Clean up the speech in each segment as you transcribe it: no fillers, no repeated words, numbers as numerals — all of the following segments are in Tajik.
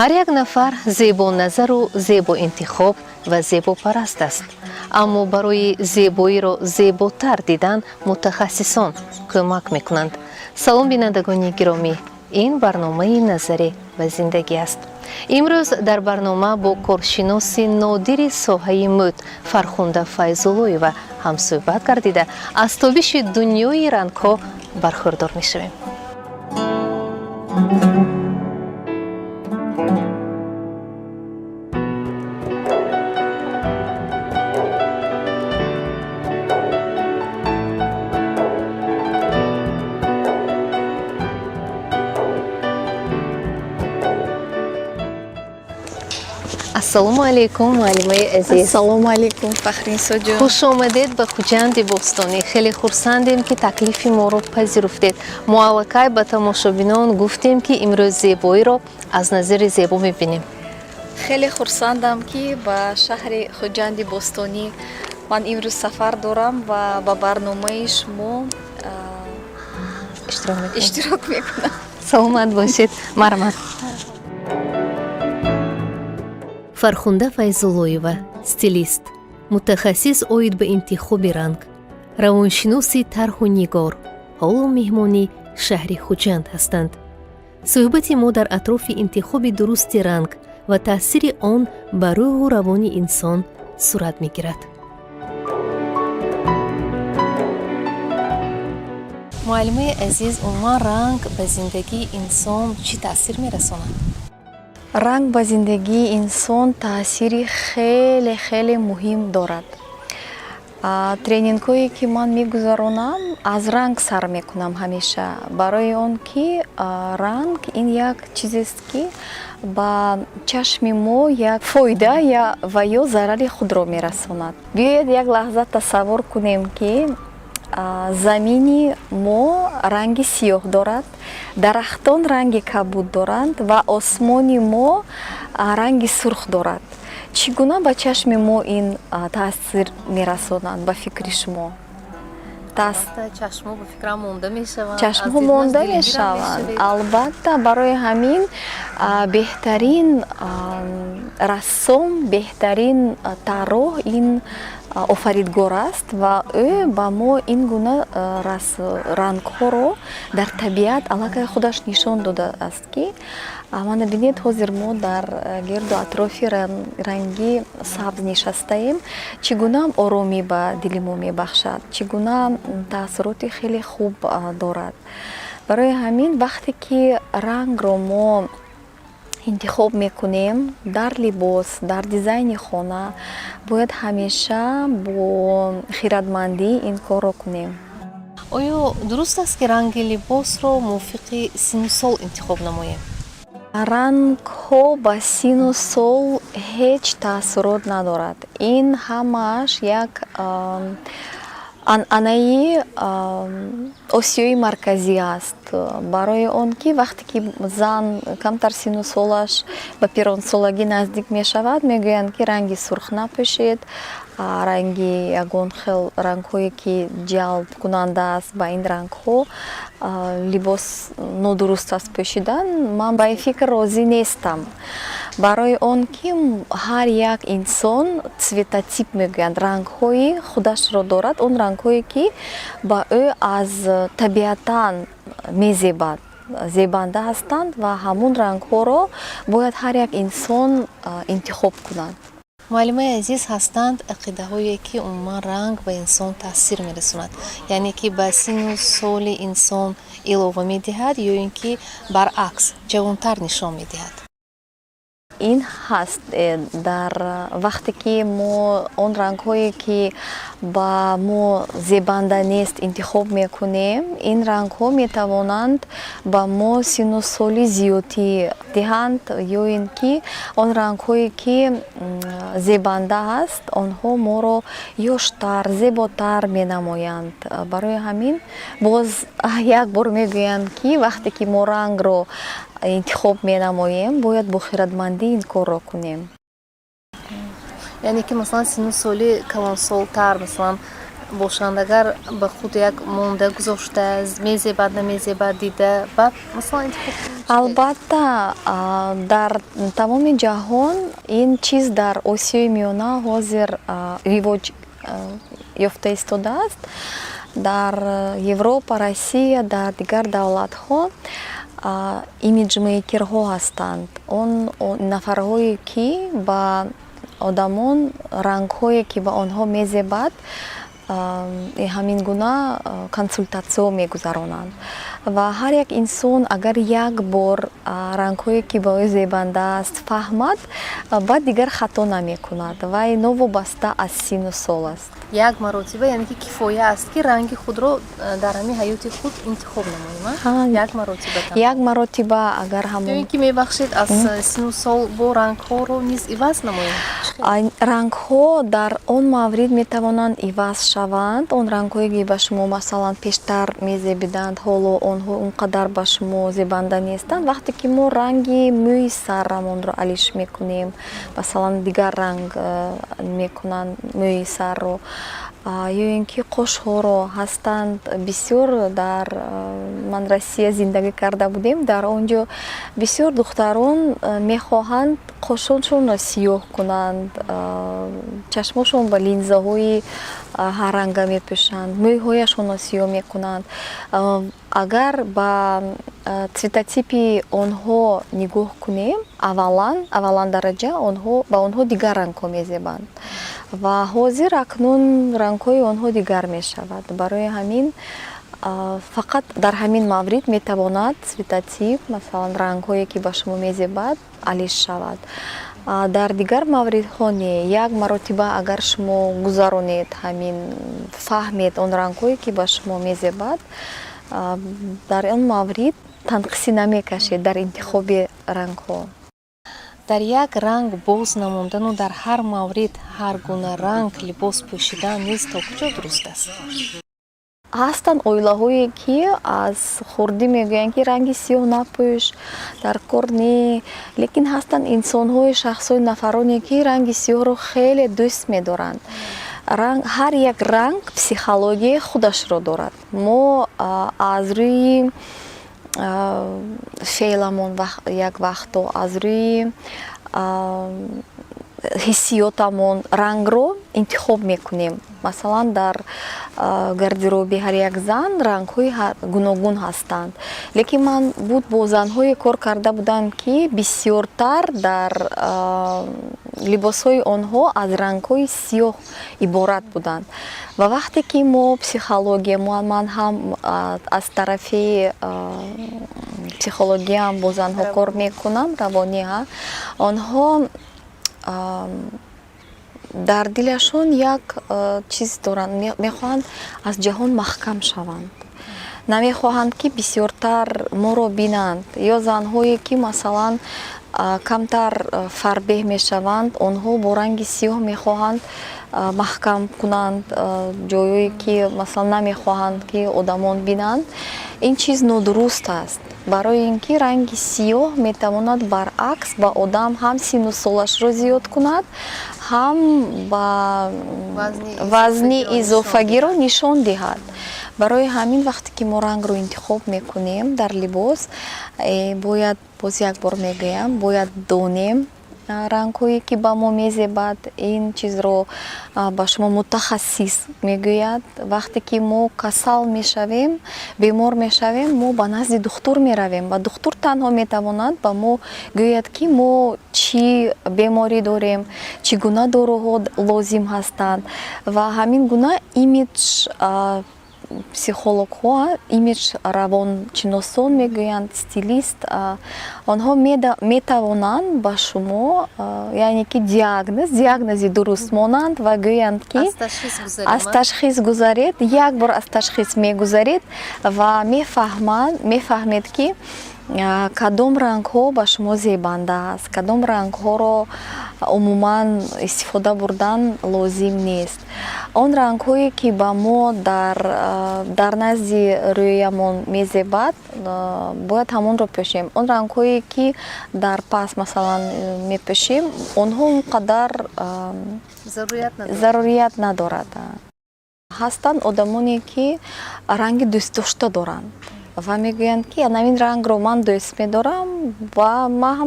Ҳар як нафар зебоназару зебоинтихоб ва зебопараст аст, аммо барои зебоиро зеботар дидан мутахассисон кӯмак мекунанд. Салом, бинандагони гиромӣ! Ин барномаи «Назаре ба зиндагӣ» аст. Имрӯз дар барнома бо коршиноси нодири соҳаи мӯд Фархунда Файзуллоева ҳамсӯҳбат гардида, аз тобиши дунёи рангҳо бархӯрдор мешавем. Ассалому алайкум, муаллимаи азиз! Ассалому алайкум, Фахринисоҷон! Хуш омадед ба Хуҷанди бостонӣ. Хеле хурсандем, ки таклифи моро пазируфтед. Мо аллакай ба тамошобинон гуфтем, ки имрӯз зебоиро аз назари зебо мебинем. Хеле хурсандам, ки ба шаҳри Хуҷанди бостонӣ ман имрӯз сафар дорам ва ба барномаи шумо иштирок мекунам. Саломат бошед, марҳамат. Фархунда Файзуллоева стилист, мутахассис оид ба интихоби ранг, равоншиноси тарҳу нигор, ҳоло меҳмони шаҳри Хуҷанд ҳастанд. Суҳбати мо дар атрофи интихоби дурусти ранг ва таъсири он ба рӯҳу равони инсон сурат мегирад. Муаллимаи азиз, умуман ранг ба зиндагии инсон чӣ таъсир мерасонад? Ранг ба зиндагии инсон таъсири хеле, хеле муҳим дорад. Тренингҳое, ки ман мегузаронам, аз ранг сар мекунам ҳамеша, барои он ки ранг ин як чизест, ки ба чашми мо як фоида ва ё зарари худро мерасонад. Биёед, як лаҳза тасаввур кунем, ки замини мо ранги сиёҳ дорад, дарахтон ранги кабуд доранд ва осмони мо ранги сурх дорад. Чӣ гуна ба чашми мо ин таъсир мерасонад, ба фикри шумо? Чашмҳо, ба фикрам, монда мешаванд. Чашмҳо монда мешаванд, албатта. Барои ҳамин беҳтарин рассом, беҳтарин тарроҳ ин офаридгор аст ва ӯ ба мо ин гуна рангҳоро дар табиат аллакай худаш нишон додааст, ки мана бинед, ҳозир мо дар гирду атрофи ранги сабз нишастаем, чӣ гуна оромӣ ба дили мо мебахшад, чӣ гуна таассуроти хеле хуб дорад. Барои ҳамин вақте ки рангро мо интихоб мекунем дар либос, дар дизайни хона, бояд ҳамеша бо хиратмандӣ ин корро кунем. Оё дуруст аст, ки ранги либосро мувофиқи синну сол интихоб намоем? Рангҳо ба синну сол ҳеҷ таассурот надорад. Ин ҳамааш як анъанаи Осиёи Марказӣ аст, барои он ки вақте ки зан камтар синну солаш ба пиронсолагӣ наздик мешавад, мегӯянд, ки ранги сурх напӯшед, ранги ягон хел рангҳое, ки ҷалбкунанда аст, ба ин рангҳо либос нодуруст аст пӯшидан. Ман ба ин фикр розӣ нестам, барои он ки ҳар як инсон цветотип мегӯянд, рангҳои худашро дорад, он рангҳое, ки ба ӯ аз табиатан мезебад, зебанда ҳастанд, ва ҳамун рангҳоро бояд ҳар як инсон интихоб кунад. Муаллимаи азиз, ҳастанд ақидаҳое, ки умуман ранг ба инсон таъсир мерасонад, яъне ки ба синну соли инсон илова медиҳад ё ин ки баръакс ҷавонтар нишон медиҳад. Ин ҳаст. Дар вақте ки мо он рангҳое, ки ба мо зебанда нест, интихоб мекунем, ин рангҳо метавонанд ба мо синну соли зиёдӣ диҳанд, ё ин ки он рангҳое, ки зебанда аст, онҳо моро ёштар, зеботар менамоянд. Барои ҳамин боз як бор мегӯям, ки вақте ки мо рангро интихоб менамоем, бояд бо хиратмандӣ ин корро кунем. Яъне ки, масалан, синну соли калонсолтар, масалан, Бошанд, агар ба худ як монда гузошта, мезебад, намезебад, дида, баъд масалан интихоб кунем, чӣ? Албатта, дар тамоми ҷаҳон ин чиз, дар Осиёи Миёна ҳозир ривоҷ ёфта истодааст. Дар Европа, Россия, дар дигар давлатҳо имиджмейкерҳо ҳастанд, он нафарҳое, ки ба одамон рангҳое, ки ба онҳо мезебад, ҳамин гуна консултатсиё мегузаронанд. Ва ҳар як инсон агар як бор рангҳое, ки ба ӯ зебанда аст, фаҳмад, баъд дигар хато намекунад. Вай новобаста аз сину сол аст. Як маротиба, яъне ки кифоя аст, ки ранги худро дар ҳамин ҳаёти худ интихоб намоем, як маротиба? Як маротиба агар ҳамон Ё ин ки, мебахшед, аз сину сол бо рангҳоро низ иваз намоем? Рангҳо дар он маврид метавонанд иваз шаванд. Он рангҳое, ки ба шумо, масалан, пештар мезебиданд, ҳоло онҳо он қадар ба шумо зебанда нестанд. Вақте ки мо ранги мӯи саррамонро алиш мекунем, масалан, дигар ранг мекунанд мӯи сарро ё ин ки қошҳоро, ҳастанд бисёр. Дар ман Россия зиндагӣ карда будем, дар он ҷо бисёр духтарон мехоҳанд қошоншонро сиёҳ кунанд, чашмошон ба линзаҳои ҳарранга мепӯшанд, мӯйҳояшонро сиёҳ мекунанд. Агар ба цветотипи онҳо нигоҳ кунем, аввалан дараҷа онҳо ба онҳо дигар рангҳо мезебанд ва ҳозир акнун рангҳои онҳо дигар мешавад. Барои ҳамин фақат дар ҳамин маврид метавонад цветотип, масалан, рангҳое, ки ба шумо мезебад, алиш шавад. Дар дигар мавридҳо не. Як маротиба агар шумо гузаронед, ҳамин фаҳмед он рангҳое, ки ба шумо мезебад, дар он маврид танқисӣ намекашед дар интихоби рангҳо. Дар як ранг боз намондану дар ҳар маврид ҳар гуна ранг либос пӯшидан низ то куҷо дуруст аст? Ҳастанд оилаҳое, ки аз хурдӣ мегӯянд, ки ранги сиёҳ напӯш, дар кор не. Лекин ҳастанд инсонҳои, шахсҳои, нафароне, ки ранги сиёҳро хеле дӯст медоранд. Ҳар як ранг психологияи худашро дорад. Мо аз рӯи феъламон, як вақто аз рӯи ҳиссиётамон рангро интихоб мекунем. Масалан, дар гардероби ҳар як зан рангҳои гуногун ҳастанд. Лекин ман буд бо занҳое кор карда будам, ки бисёртар дар либосҳои онҳо аз рангҳои сиёҳ иборат буданд. Ва вақте ки мо психология, ман ҳам аз тарафи психологиям бо занҳо кор мекунам, равонӣ, онҳо дар дилашон як чиз доранд, мехоҳанд аз ҷаҳон маҳкам шаванд, намехоҳанд, ки бисёртар моро бинанд. Ё занҳое, ки, масалан, камтар фарбеҳ мешаванд, онҳо бо ранги сиёҳ мехоҳанд маҳкам кунанд ҷойое, ки, масалан, намехоҳанд, ки одамон бинанд. Ин чиз нодуруст аст, барои ин ки ранги сиёҳ метавонад баръакс ба одам ҳам сину солашро зиёд кунад, ҳам ба вазни изофагиро нишон диҳад. Барои ҳамин вақте ки мо рангро интихоб мекунем дар либос, бояд, боз як бор мегӯям, бояд донем рангҳое, ки ба мо мезебад. Ин чизро ба шумо мутахассис мегӯяд. Вақте ки мо касал мешавем, бемор мешавем, мо ба назди духтур меравем ва духтур танҳо метавонад ба мо гӯяд, ки мо чӣ беморӣ дорем, чӣ гуна доруҳо лозим ҳастанд. Ва ҳамин гуна имидж психологҳо, имидж равоншиносон мегӯянд, стилист, онҳо метавонанд ба шумо, яъне ки диагнози дуруст монанд ва гӯянд, ки аз ташхис гузаред. Як бор аз ташхис мегузаред ва мефаҳмед, ки кадом рангҳо ба шумо зебанда аст, кадом рангҳоро умуман истифода бурдан лозим нест. Он рангҳое, ки ба мо дар назди рӯямон мезебад, бояд ҳамонро пӯшем. Он рангҳое, ки дар пас, масалан, мепӯшем, онҳо он қадар зарурият надорад. Ҳастанд одамоне, ки ранги дӯстдошта доранд ва мегӯянд, ки ҳамин рангро ман дӯст медорам ва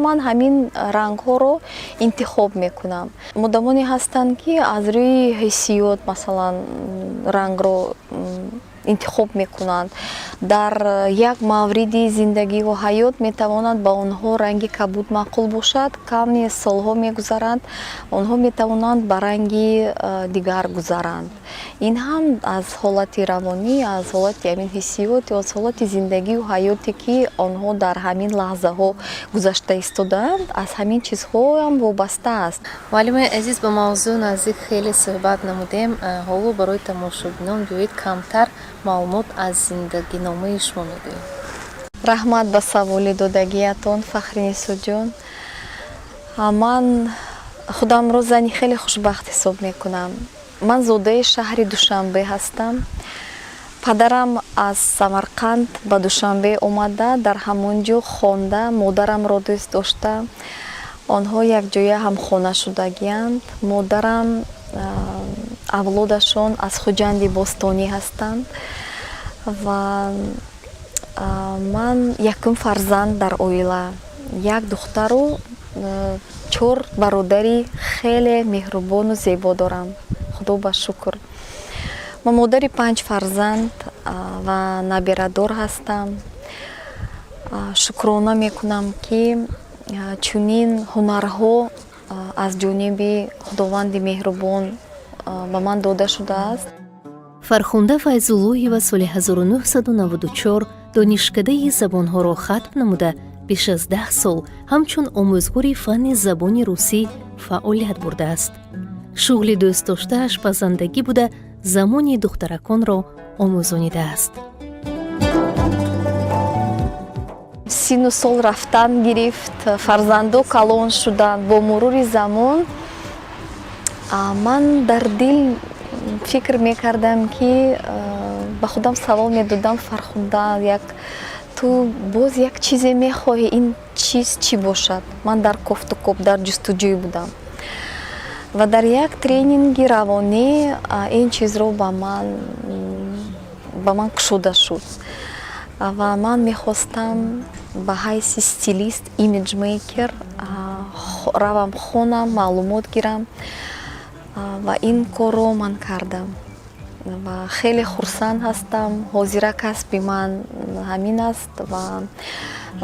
ман ҳамин рангҳоро интихоб мекунам. Одамоне ҳастанд, ки аз рӯи ҳиссиёт, масалан, рангро интихоб мекунанд. Дар як мавриди зиндагиву ҳаёт метавонад ба онҳо ранги кабуд маъқул бошад, каме солҳо мегузаранд, онҳо метавонанд ба ранги дигар гузаранд. Ин ҳам аз ҳолати равонӣ, аз ҳолати ҳамин ҳиссиёт ё аз ҳолати зиндагиву ҳаёте, ки онҳо дар ҳамин лаҳзаҳо гузашта истодаанд, аз ҳамин чизҳоам вобаста аст. Муаллимаи азиз, ба мавзӯъ наздик хеле суҳбат намудем. Ҳоло барои тамошобинон биёед, камтар маълумот аз зиндагиномаи шумо мегӯем. Раҳмат ба саволи додагиятон, Фахринисоҷон. Ман худамро зани хеле хушбахт ҳисоб мекунам. Ман зодаи шаҳри Душанбе ҳастам. Падарам аз Самарқанд ба Душанбе омада, дар ҳамон ҷо хонда, модарамро дӯст дошта, онҳо якҷоя ҳамхона шудагианд. Модарам авлодашон аз Хуҷанди бостонӣ ҳастанд ва ман якум фарзанд дар оила, як духтару чор бародари хеле меҳрубону зебо дорам, худо ба шукр. Ман модари панҷ фарзанд ва набирадор ҳастам. Шукрона мекунам, ки чунин ҳунарҳо аз ҷониби Худованди меҳрубон ба ман дода шудааст. Фархунда Файзуллоева соли 1994 донишкадаи забонҳоро хатм намуда, беш аз 10 сол ҳамчун омӯзгори фанни забони русӣ фаъолият бурдааст. Шуғли дӯстдоштааш пазандагӣ буда, замони духтараконро омӯзонидааст. Сину сол рафтан гирифт, фарзандо калон шуданд. Бо мурури замон ман дар дил фикр мекардам, ки ба худам савол медодам: «Фархунда, як ту боз як чизе мехоҳӣ, ин чиз чӣ бошад?» Ман дар кофтукоб, дар ҷустуҷӯй будам ва дар як тренинги равонӣ ин чизро ба ман кушода шуд ва ман мехостам ба ҳайси стилист, имиджмейкер равам, хонам, маълумот гирам ва ин корро ман кардам ва хеле хурсанд ҳастам. Ҳозира касби ман ҳамин аст ва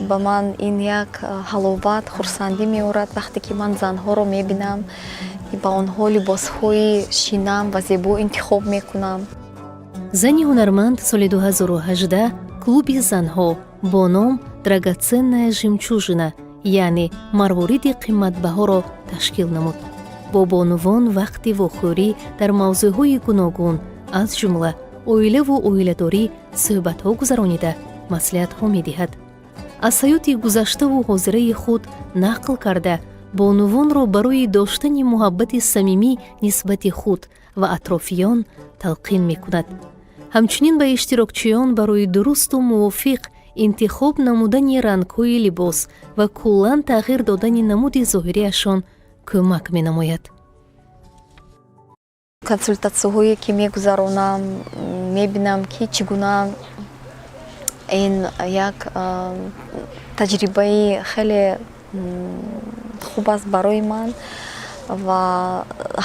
ба ман ин як ҳаловат, хурсандӣ меорад, вақте ки ман занҳоро мебинам, ба онҳо либосҳои шинам ва зебо интихоб мекунам. Зани ҳунарманд соли 2018 клуби занҳо бо ном «Драгоценная жемчужина», яъне марвориди қиматбаҳоро ташкил намуд. Бо бонувон вақти вохӯрӣ дар мавзӯъҳои гуногун, аз ҷумла оилаву оиладорӣ, суҳбатҳо гузаронида, маслиҳатҳо медиҳад. Аз ҳаёти гузаштаву ҳозираи худ нақл карда, бонувонро барои доштани муҳаббати самимӣ нисбати худ ва атрофиён талқин мекунад. Ҳамчунин ба иштирокчиён барои дурусту мувофиқ интихоб намудани рангҳои либос ва куллан тағйир додани намуди зоҳириашон кӯмак менамояд. Консултатсияҳое ки мегузаронам, мебинам, ки чӣ гуна ин як таҷрибаи хеле хуб аст барои ман ва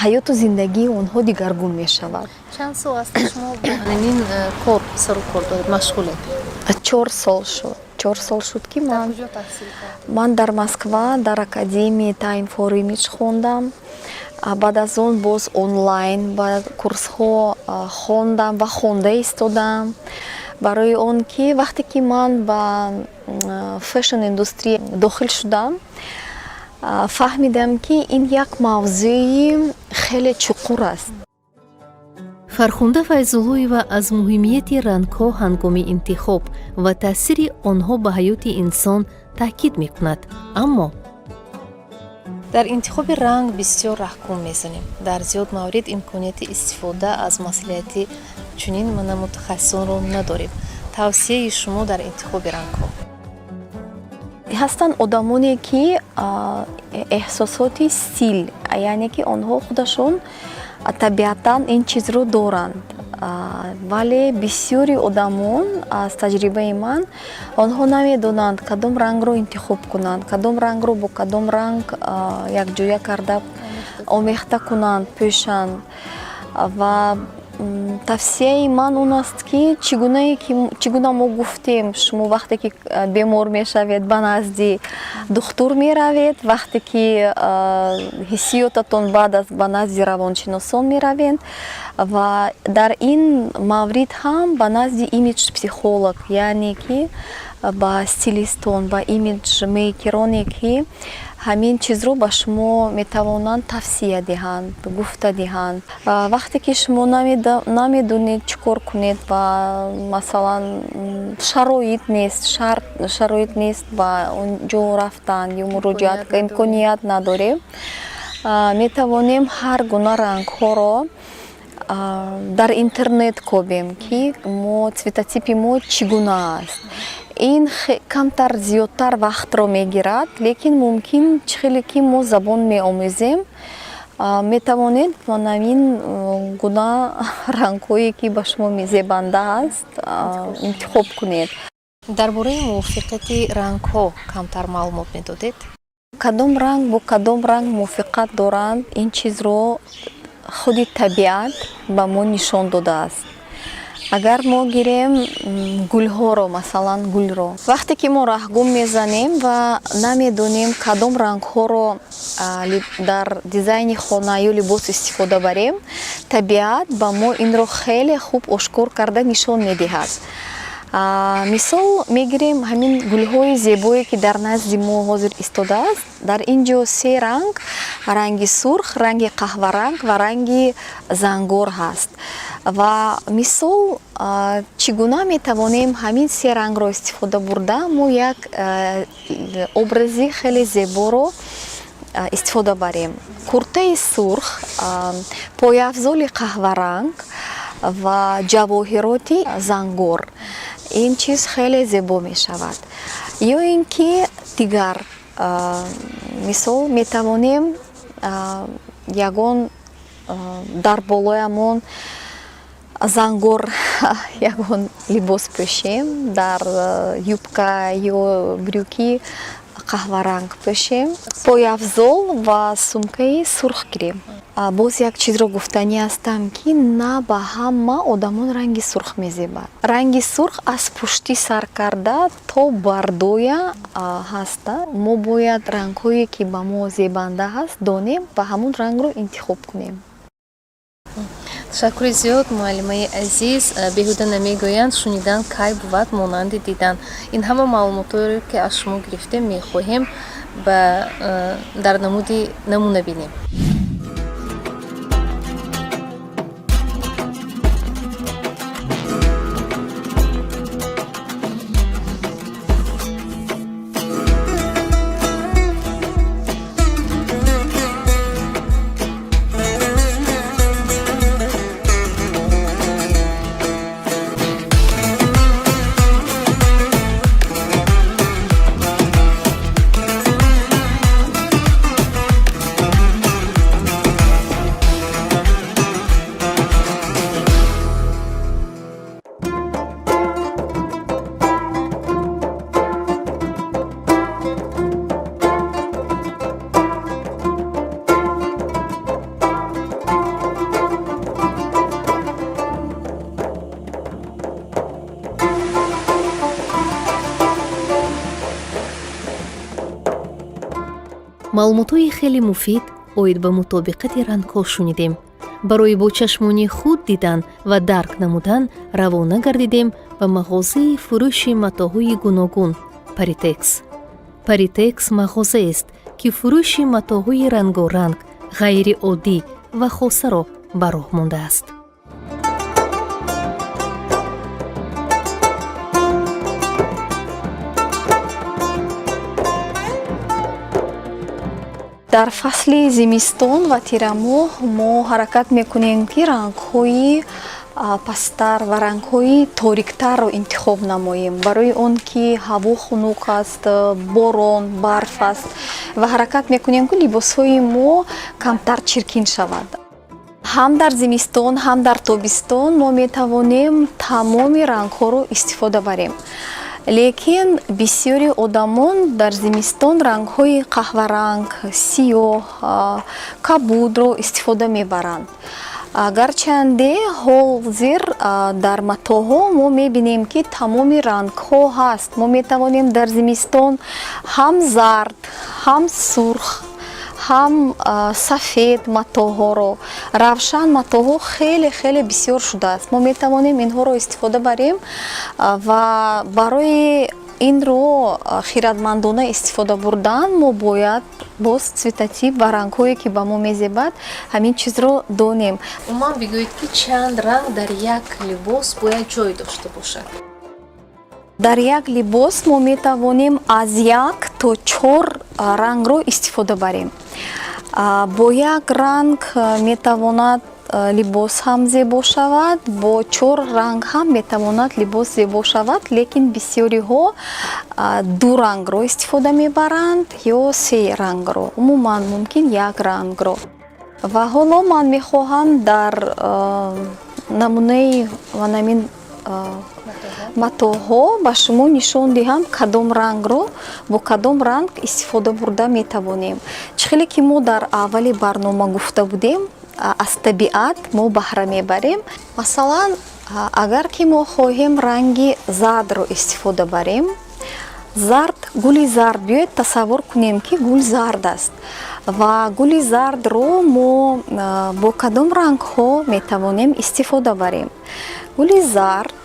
ҳаёту зиндагии онҳо дигаргун мешавад. Чанд сол аст, ки шумо бо ҳамин кор сару кор доред, машғулед? 4 сол шуд, 4 сол шуд, ки ман дар Москва, дар академияи Time for Image хондам. Баъд аз он боз онлайн ба курсҳо хондам ва хонда истодам, барои он ки вақте ки ман ба фэшн индустрия дохил шудам, фаҳмидам, ки ин як мавзӯи хеле чуқур аст. Фархунда Файзуллоева аз муҳимияти рангҳо ҳангоми интихоб ва таъсири онҳо ба ҳаёти инсон таъкид мекунад, аммо дар интихоби ранг бисёр раҳгум мезанем. Дар зиёд маврид имконияти истифода аз маслиҳати чунин мана мутахассисонро надорем. Тавсияи шумо дар интихоби рангҳо? Ҳастанд одамоне, ки эҳсосоти стил, яъне ки онҳо худашон табиатан ин чизро доранд. Вале бисёри одамон, аз таҷрибаи ман, онҳо намедонанд, кадом рангро интихоб кунанд, кадом рангро бо кадом ранг якҷоя карда, омехта кунанд, пӯшанд. Ва тавсияи ман он аст, ки чӣ гуна мо гуфтем, шумо вақте ки бемор мешавед, ба назди духтур меравед, вақте ки ҳиссиётатон бад аст, ба назди равоншиносон меравед, ва дар ин маврид ҳам ба назди имидж психолог, яъне ки ба стилистон, ба имидж мейкероне, ки ҳамин чизро ба шумо метавонанд тавсия диҳанд, гуфта диҳанд. Вақте ки шумо намедонед, чӣ кор кунед ва, масалан, шароит нест, шароит нест ба он ҷо рафтан ё муроҷиат, имконият надорем, метавонем ҳар гуна рангҳоро дар интернет кобем, ки мо цветотипи мо чӣ гуна аст. Ин камтар зиёдтар вақтро мегирад, лекин мумкин, чӣ хеле ки мо забон меомӯзем, метавонед манамин гуна рангҳое, ки ба шумо зебанда аст, интихоб кунед. Дар бораи мувофиқати рангҳо камтар маълумот медодед? Кадом ранг бо кадом ранг мувофиқат доранд, ин чизро худи табиат ба мо нишон додааст. Агар мо гирем гулҳоро, масалан, гулро, вақте ки мо раҳгум мезанем ва намедонем, кадом рангҳоро дар дизайни хона ё либос истифода барем, табиат ба мо инро хеле хуб ошкор карда нишон медиҳад. Мисол мегирем ҳамин гулҳои зебое, ки дар назди мо ҳозир истодааст. Дар ин ҷо се ранг: ранги сурх, ранги қаҳваранг ва ранги зангор ҳаст. Ва мисол, чӣ гуна метавонем ҳамин се рангро истифода бурда, мо як образи хеле зеборо истифода барем? Куртаи сурх, пойафзоли қаҳваранг ва ҷавоҳироти зангор, ин чиз хеле зебо мешавад. Ё ин ки дигар мисол, метавонем ягон дар болоямон зангор ягон либос пӯшем, дар юбка ё брюки қаҳваранг пӯшем, пойафзол ва сумкаи сурх гирем. Боз як чизро гуфтанӣ ҳастам, ки на ба ҳама одамон ранги сурх мезебад. Ранги сурх аз пуштӣ сар карда то бардоя ҳаста. Мо бояд рангҳое, ки ба мо зебанда ҳаст, донем ва ҳамун рангро интихоб кунем. Ташаккури зиёд, муаллимаи азиз. Беҳуда намегӯянд, шунидан кай бувад монанди дидан. Ин ҳама маълумотҳоеро, ки аз шумо гирифтем, мехоҳем ба дар намуди намуна бинем. Маълумотҳои хеле муфид оид ба мутобиқати рангҳо шунидем. Барои бо чашмони худ дидан ва дарк намудан равона гардидем ба мағозаи фурӯши матоъҳои гуногун Паритекс. Паритекс мағозаест, ки фурӯши матоъҳои рангоранг, ғайриоддӣ ва хосаро ба роҳ мондааст. Дар фасли зимистон ва тирамоҳ мо ҳаракат мекунем, ки рангҳои пасттар ва рангҳои ториктарро интихоб намоем, барои он ки ҳаво хунук аст, борон, барф аст, ва ҳаракат мекунем, ки либосҳои мо камтар чиркин шавад. Ҳам дар зимистон, ҳам дар тобистон мо метавонем тамоми рангҳоро истифода барем, лекин бисёри одамон дар зимистон рангҳои қаҳваранг, сиёҳ, кабудро истифода мебаранд. Гарчанде ҳозир дар матоъҳо мо мебинем, ки тамоми рангҳо ҳаст. Мо метавонем дар зимистон ҳам зард, ҳам сурх, ҳам сафед матоъҳоро, равшан матоъҳо хеле, хеле бисёр шудааст, мо метавонем инҳоро истифода барем. Ва барои инро хиратмандона истифода бурдан мо бояд боз цветотип ва рангҳое, ки ба мо мезебад, ҳамин чизро донем. Умуман бигӯед, ки чанд ранг дар як либос бояд ҷой дошта бошад? Дар як либос мо метавонем аз як то чор рангро истифода барем. Бо як ранг метавонад либос ҳам зебо шавад, бо чор ранг ҳам метавонад либос зебо шавад, лекин бисёриҳо ду рангро истифода мебаранд ё се рангро, умуман мумкин як рангро. Ва ҳоло ман мехоҳам дар намунаи ванамин матоъҳо ба шумо нишон диҳам, кадом рангро бо кадом ранг истифода бурда метавонем. Чӣ хеле ки мо дар аввали барнома гуфта будем, аз табиат мо баҳра мебарем. Масалан, агар ки мо хоҳем ранги зардро истифода барем, зард, гули зард, биёед тасаввур кунем, ки гул зард аст. Ва гули зардро мо бо кадом рангҳо метавонем истифода барем? Гули зард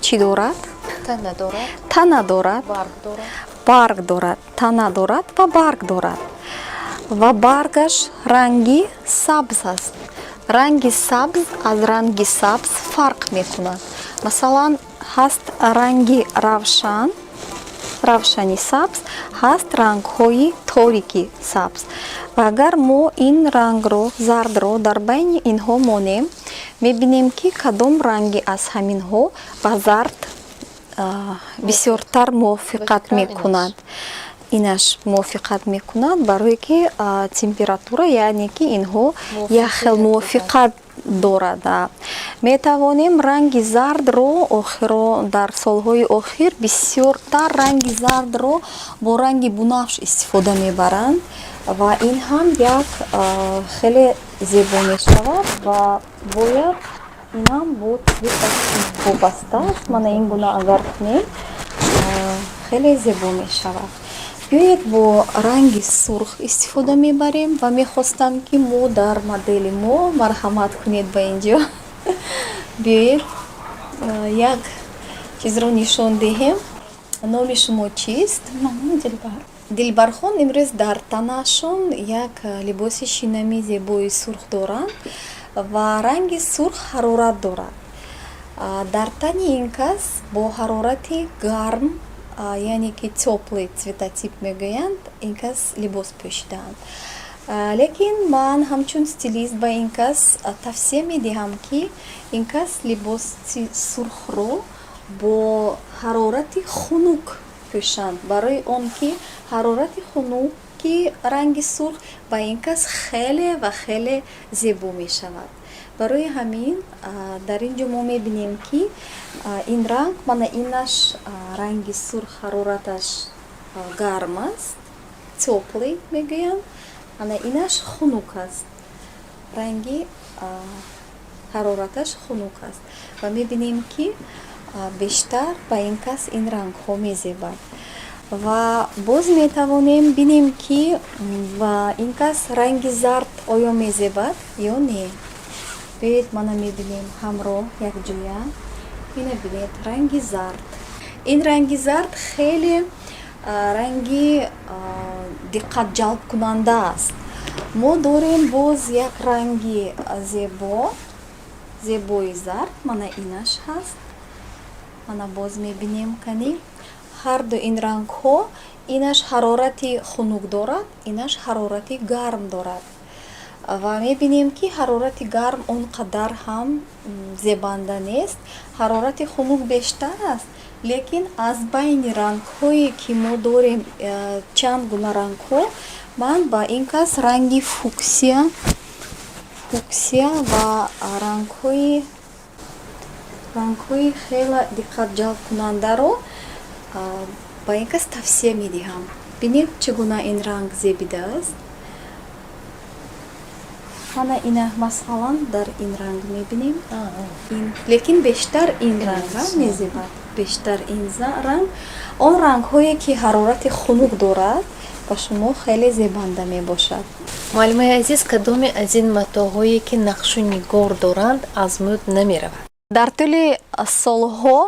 чӣ дорад? Тана дорад. Тана дорад. Барг дорад. Барг дорад, тана дорад ва барг дорад, ва баргаш ранги сабз аст. Ранги сабз аз ранги сабз фарқ мекунад. Масалан, ҳаст ранги равшан, равшани сабз, ҳаст рангҳои торики сабз. Ва агар мо ин рангро, зардро, дар байни инҳо монем, мебинем, ки кадом ранги аз ҳаминҳо ба зард бисёртар мувофиқат мекунад. Инаш мувофиқат мекунад, барое ки температура, яъне ки инҳо як хел мувофиқат дорад. Метавонем ранги зардро, охиро, дар солҳои охир бисёртар ранги зардро бо ранги бунафш истифода мебаранд ва ин ҳам як хеле зебо мешавад. Ва бояд инам бо вобаста аст. Мана ин гуна агар кунем, хеле зебо мешавад. Биёед, бо ранги сурх истифода мебарем. Ва мехостам, ки мо дар модели мо, марҳамат кунед ба инҷо биёед, як чизро нишон диҳем. Номи шумо чист? Дилбар. Дилбархон имрӯз дар танашон як либоси шинами зебои сурх доранд ва ранги сурх ҳарорат дорад. Дар тани ин кас бо ҳарорати гарм, яъне ки тёплый цветотип мегӯянд, ин кас либос пӯшидаанд. Лекин ман ҳамчун стилист ба ин кас тавсия медиҳам, ки ин кас либоси сурхро бо ҳарорати хунук пӯшанд, барои он ки ҳарорати хунуки ранги сурх ба ин кас хеле ва хеле зебо мешавад. Барои ҳамин дар ин ҷо мо мебинем, ки ин ранг, мана инаш ранги сурх, ҳарораташ гарм аст, тёплый мегӯянд, ана инаш хунук аст, ранги ҳарораташ хунук аст. Ва мебинем, ки бештар ба ин кас ин рангҳо мезебад. Ва боз метавонем бинем, ки ба ин кас ранги зард оё мезебад ё не. Биёед, мана мебинем ҳамроҳ, якҷоя. Ина бинед, ранги зард. Ин ранги зард хеле ранги диққатҷалбкунанда аст. Мо дорем боз як ранги зебо, зебои зард, мана инаш ҳаст. Мана боз мебинем, кани ҳарду ин рангҳо: инаш ҳарорати хунук дорад, инаш ҳарорати гарм дорад. Ва мебинем, ки ҳарорати гарм он қадар ҳам зебанда нест, ҳарорати хунук бештар аст. Лекин аз байни рангҳое, ки мо дорем, чанд гуна рангҳо, ман ба ин кас ранги фуксия Фуксия ва рангҳои хеле диққатҷалбкунандаро ба ин кас тавсия медиҳам. Бинед, чӣ гуна ин ранг зебидааст. Мана ина, масалан, дар ин ранг мебинем. Лекин бештар ин ранг мезебад, бештар ин ранг. Он рангҳое, ки ҳарорати хунук дорад, ба шумо хеле зебанда мебошад. Муаллимаи азиз, кадоме аз ин матоъҳое, ки нақшу нигор доранд, аз мӯд намеравад? Дар тӯли солҳо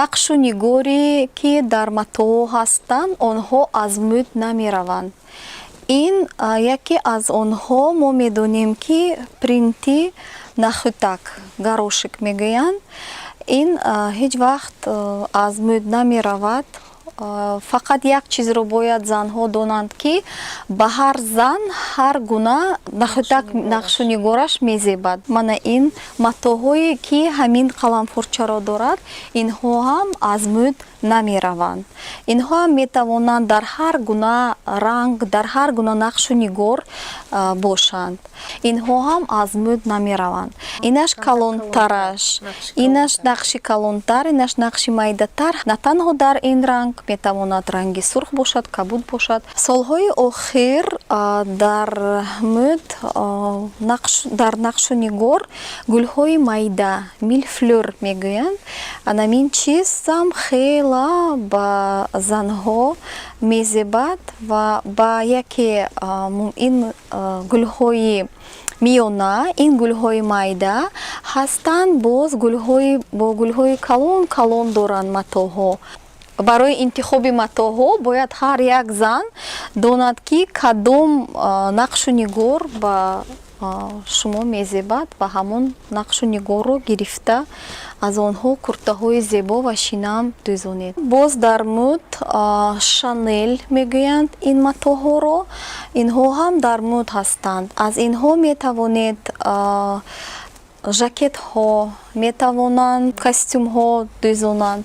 нақшу нигоре, ки дар матоъҳо ҳастанд, онҳо аз мӯд намераванд. Ин яке аз онҳо, мо медонем, ки принти нахӯтак, горошек мегӯянд. Ин ҳеҷ вақт аз мӯд намеравад. Фақат як чизро бояд занҳо донанд, ки ба ҳар зан ҳар гуна нахӯтак нақшу нигораш мезебад. Мана ин матоъҳое, ки ҳамин қаламфурчаро дорад, инҳо ҳам аз мӯд намераванд. Инҳо ҳам метавонанд дар ҳар гуна ранг, дар ҳар гуна нақшу нигор бошанд. Инҳо ҳам аз мӯд намераванд. Инаш калонтараш, инаш нақши калонтар, инаш нақши майдатар. На танҳо дар ин ранг, метавонад ранги сурх бошад, кабуд бошад. Солҳои охир дар мӯд дар нақшу нигор гулҳои майда, миллефлёр мегӯянд. Анамин чизам хела ба занҳо мезебад ва ба яке ин гулҳои миёна, ин гулҳои майда ҳастанд, боз гулҳои бо гулҳои калон калон доранд матоъҳо. Барои интихоби матоъҳо бояд ҳар як зан донад, ки кадом нақшу нигор ба шумо мезебад, ва ҳамон нақшу нигорро гирифта, аз онҳо куртаҳои зебо ва шинам дӯзонед. Боз дар мӯд Шанел мегӯянд ин матоъҳоро. Инҳо ҳам дар мӯд ҳастанд. Аз инҳо метавонед жакетҳо, метавонанд костюмҳо дӯзонанд.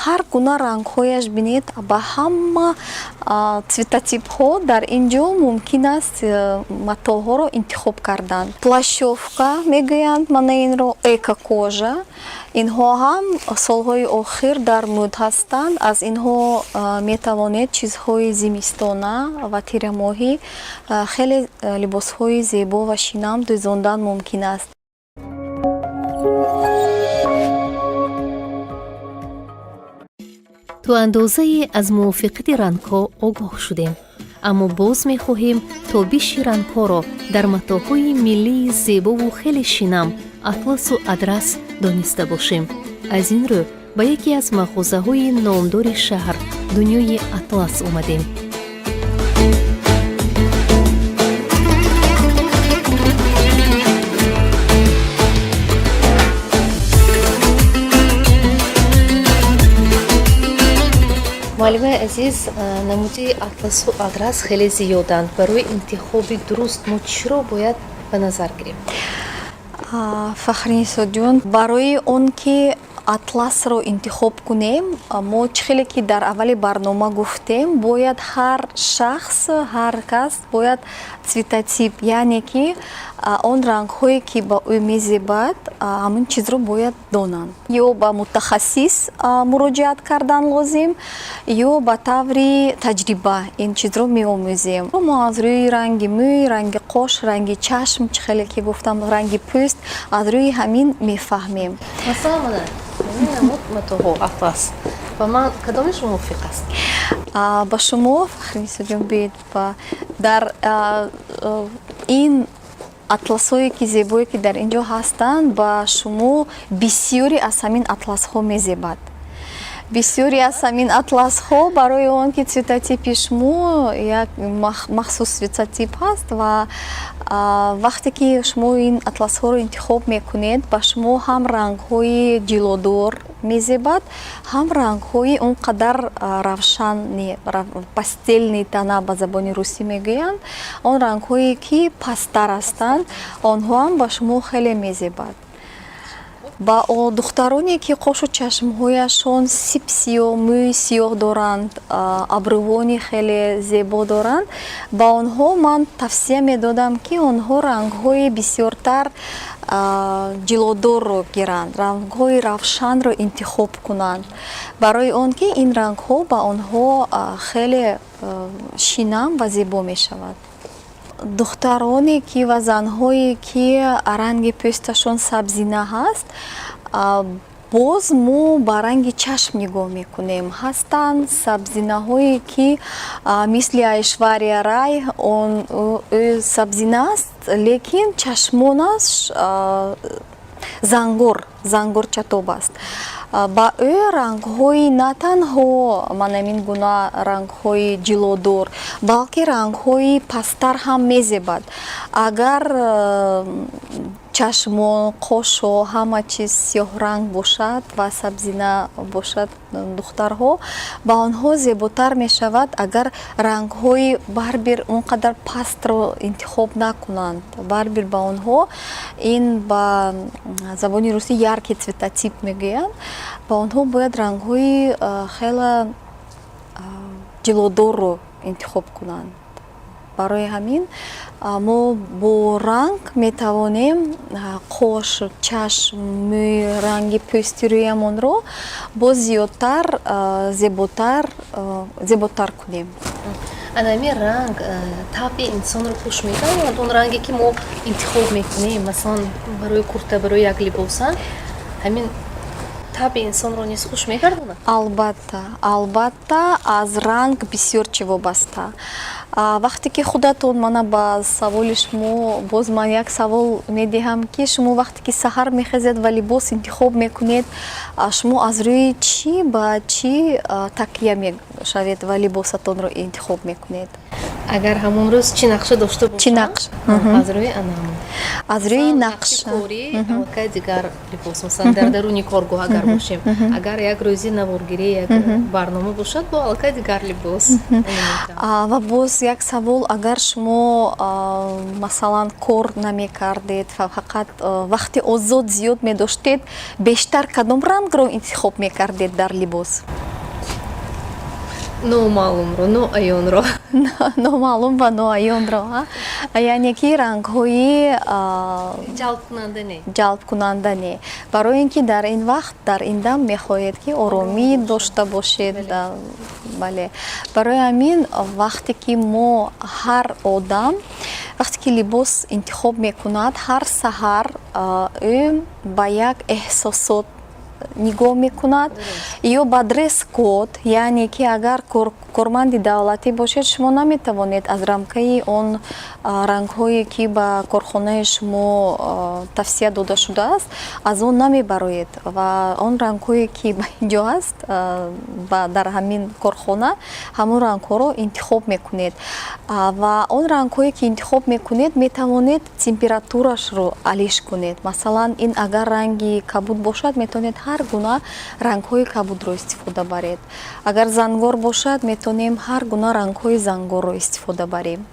Ҳар гуна рангҳояш, бинед, ба ҳама цветотипҳо дар ин ҷо мумкин аст э, матоъҳоро интихоб кардан. Плащёвка мегӯянд мана инро, экокожа. Инҳо ҳам солҳои охир дар мӯд ҳастанд. Аз инҳо метавонед чизҳои зимистона ва тирамоҳӣ, хеле либосҳои зебо ва шинам дӯзондан мумкин аст. То андозае аз мувофиқати рангҳо огоҳ шудем, аммо боз мехоҳем тобиши рангҳоро дар матоъҳои миллии зебову хеле шинам, атласу адрас дониста бошем. Аз ин рӯ ба яке аз мағозаҳои номдори шаҳр, Дунёи атлас, омадем. Муаллимаи азиз, намуди атласу адрас хеле зиёданд. Барои интихоби дуруст мо чиро бояд ба назар гирем? Фахринисоҷон, барои он ки атласро интихоб кунем, мо чӣ хеле ки дар аввали барнома гуфтем, бояд ҳар шахс, ҳар кас бояд цветотип, яъне ки он рангҳое, ки ба ӯ мезебад, ҳамин чизро бояд донанд. Ё ба мутахассис муроҷиат кардан лозим, ё ба таври таҷриба ин чизро меомӯзем. Мо аз рӯи ранги мӯй, ранги қош, ранги чашм, чӣ хеле ки гуфтам, ранги пӯст, аз рӯи ҳамин мефаҳмем. Масалан, мана намуд матоъҳо, атлас, ба ман кадомеш мувофиқ аст? Ба шумо, Фахринисоҷон, биед, ба дар ин атласҳое, ки зебое, ки дар ин ҷо ҳастанд, ба шумо бисёре аз ҳамин атласҳо мезебад. Бисёре аз ҳамин атласҳо, барои он ки цветотипи шумо як махсус цветотип ҳаст, ва вақте ки шумо ин атласҳоро интихоб мекунед, ба шумо ҳам рангҳои ҷилодор мезебад, ҳам рангҳои он қадар равшан, пастельные тона ба забони русӣ мегӯянд, он рангҳое, ки пасттар ҳастанд, онҳо ҳам ба шумо хеле мезебад. Ба духтароне, ки қошу чашмҳояшон сип сиёҳ, мӯи сиёҳ доранд, абрӯвони хеле зебо доранд, ба онҳо ман тавсия медодам, ки онҳо рангҳои бисёртар ҷилодорро гиранд, рангҳои равшанро интихоб кунанд, барои он ки ин рангҳо ба онҳо хеле шинам ва зебо мешавад. Духтароне ки ва занҳое, ки ранги пӯсташон сабзина ҳаст, боз мо ба ранги чашм нигоҳ мекунем. Ҳастанд сабзинаҳое, ки мисли Айшвария Рай, он ӯ сабзина аст, лекин чашмонаш зангор, зангорчатоб аст. Ба ӯ рангҳои на танҳо манамин гуна рангҳои ҷилодор, балки рангҳои пасттар ҳам мезебад. Агар чашмон, қошо, ҳама чиз сиёҳранг бошад ва сабзина бошад духтарҳо, ба онҳо зеботар мешавад, агар рангҳои барбир он қадар пастро интихоб накунанд. Барбир ба онҳо, ин ба забони русӣ яркий цветотип мегӯянд, ба онҳо бояд рангҳои хеле ҷилодорро интихоб кунанд. Барои ҳамин мо бо ранг метавонем қош, чашм, мӯй, ранги пӯсти рӯямонро боз зиёдтар зеботар кунем. Анами ранг табъи инсонро хуш мекунад? Он ранге, ки мо интихоб мекунем, масалан, барои курта, барои як либоса, ҳамин табъи инсонро низ хуш мегардонад? Албатта, албатта, аз ранг бисёр чӣ вобаста. Вақте ки худатон, мана, ба саволи шумо боз ман як савол медиҳам, ки шумо вақте ки саҳар мехезед ва либос интихоб мекунед, шумо аз рӯи чӣ, ба чӣ такя мешавед ва либосатонро интихоб мекунед? Агар ҳамон рӯз чӣ нақша дошта бошам. Чӣ нақш? Аз рӯи анам. Аз рӯи нақша. Кори аллакай дигар либос, масалан, дар даруни коргоҳ агар бошем, агар як рӯзи наворгирӣ, як барнома бошад, бо аллакай дигар либос. Ва боз як савол: агар шумо, масалан, кор намекардед ва фақат вақти озод зиёд медоштед, бештар кадом рангро интихоб мекардед дар либос? Номаълумро, ноаёнро. Номаълум ва ноаёнро, яъне ки рангҳои ҷалбкунанда не. Ҷалбкунанда не, барои ин ки дар ин вақт, дар ин дам мехоҳед, ки оромӣ дошта бошед. Бале, барои ҳамин вақте ки мо, ҳар одам вақте ки либос интихоб мекунад, ҳар саҳар ӯ ба як эҳсосот нигоҳ мекунад ё ба дресс-код, яъне ки агар корманди давлатӣ бошед, шумо наметавонед аз рамкаи он рангҳое, ки ба корхонаи шумо тавсия дода шудааст, аз он намебароед ва он рангҳое, ки ба ин ҷо аст, дар ҳамин корхона, ҳамон рангҳоро интихоб мекунед. Ва он рангҳое, ки интихоб мекунед, метавонед температурашро алиш кунед. Масалан, ин агар ранги кабуд бошад, метавонед ҳар гуна рангҳои кабудро истифода баред. Агар зангор бошад, метавонем ҳар гуна рангҳои зангорро истифода барем.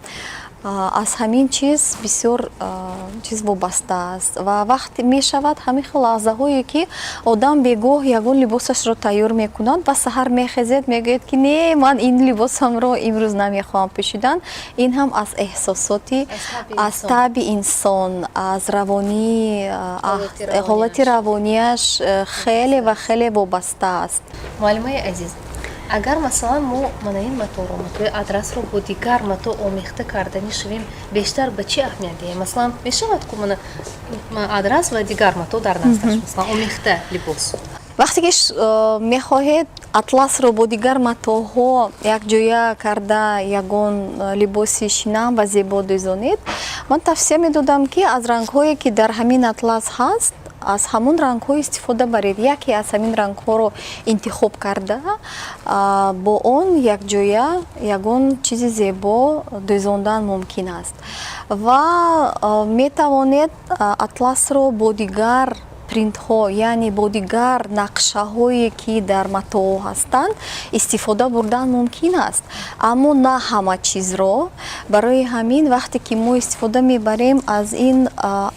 Аз ҳамин чиз бисёр чиз вобаста аст. Ва вақт мешавад ҳамин хел лаҳзаҳое, ки одам бегоҳ ягон либосашро тайёр мекунад ва саҳар мехезед, мегӯяд, ки не, ман ин либосамро имрӯз намехоҳам пӯшидан. Ин ҳам аз эҳсосоти, аз табъи инсон, аз равонӣ, ҳолати равонияш хеле ва хеле вобаста аст. Муаллимаи азиз, агар, масалан, мо мана ин маторо, матои адрасро бо дигар мато омехта карданӣ шавем, бештар ба чӣ аҳамият диҳем? Масалан, мешавад ку мана адрас ва дигар мато дар наздаш, масалан, омехта либос? Вақте ки мехоҳед атласро бо дигар матоҳо якҷоя карда ягон либоси шинам ва зебо дӯзонед, ман тавсия медодам, ки аз рангҳое, ки дар ҳамин атлас ҳаст, аз ҳамон рангҳо истифода баред. Яке аз ҳамин рангҳоро интихоб карда, бо он якҷоя ягон чизи зебо дӯзондан мумкин аст. Ва метавонед атласро бо дигар Принтҳо, яъне бо дигар нақшаҳое, ки дар матоъҳо ҳастанд, истифода бурдан мумкин аст, аммо на ҳама чизро. Барои ҳамин, вақте ки мо истифода мебарем аз ин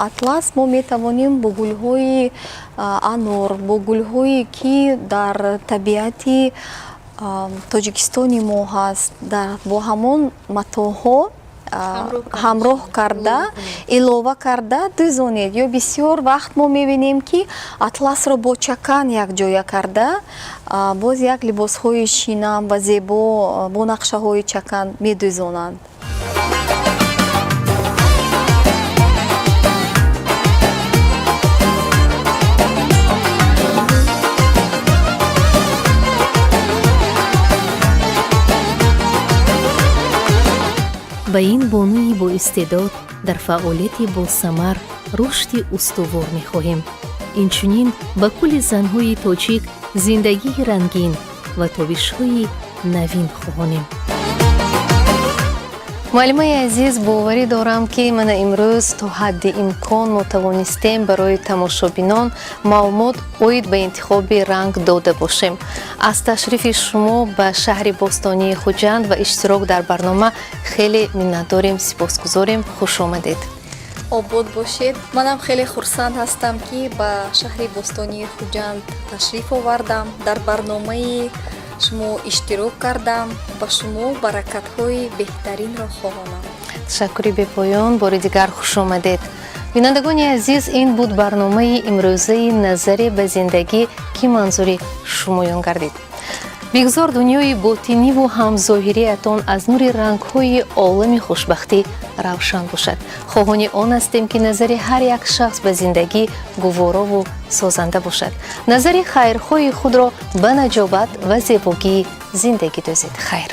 атлас, мо метавонем бо гулҳои анор, бо гулҳое, ки дар табиати Тоҷикистони мо ҳаст, бо ҳамон матоъҳо ҳамроҳ карда, илова карда дӯзонед. Ё бисёр вақт мо мебинем, ки атласро бо чакан якҷоя карда, боз як либосҳои шинам ва зебо бо нақшаҳои чакан медӯзонанд. Ба ин бонуи боистеъдод дар фаъолияти босамар рушди устувор мехоҳем. Инчунин ба кулли занҳои тоҷик зиндагии рангин ва тобишҳои навин хоҳонем. Муаллимаи азиз, боварӣ дорам, ки мана имрӯз то ҳадди имкон мо тавонистем барои тамошобинон маълумот оид ба интихоби ранг дода бошем. Аз ташрифи шумо ба шаҳри бостонии Хуҷанд ва иштирок дар барнома хеле миннатдорем, сипосгузорем. Хуш омадед. Обод бошед. Манам хеле хурсанд ҳастам, ки ба шаҳри бостонии Хуҷанд ташриф овардам, дар барномаи шумо иштирок кардам. Ба шумо баракатҳои беҳтаринро хоҳонам. Ташаккури бепоён. Бори дигар хуш омадед. Бинандагони азиз, ин буд барномаи имрӯзаи «Назаре ба зиндагӣ», ки манзури шумоён гардид. Бигзор дунёи ботиниву ҳамзоҳириятон аз нури рангҳои олами хушбахтӣ равшан бошад. Хоҳони он ҳастем, ки назари ҳар як шахс ба зиндагӣ гуворову созанда бошад. Назари хайрхоҳи худро ба наҷобат ва зебогии зиндагӣ дӯзед. Хайр.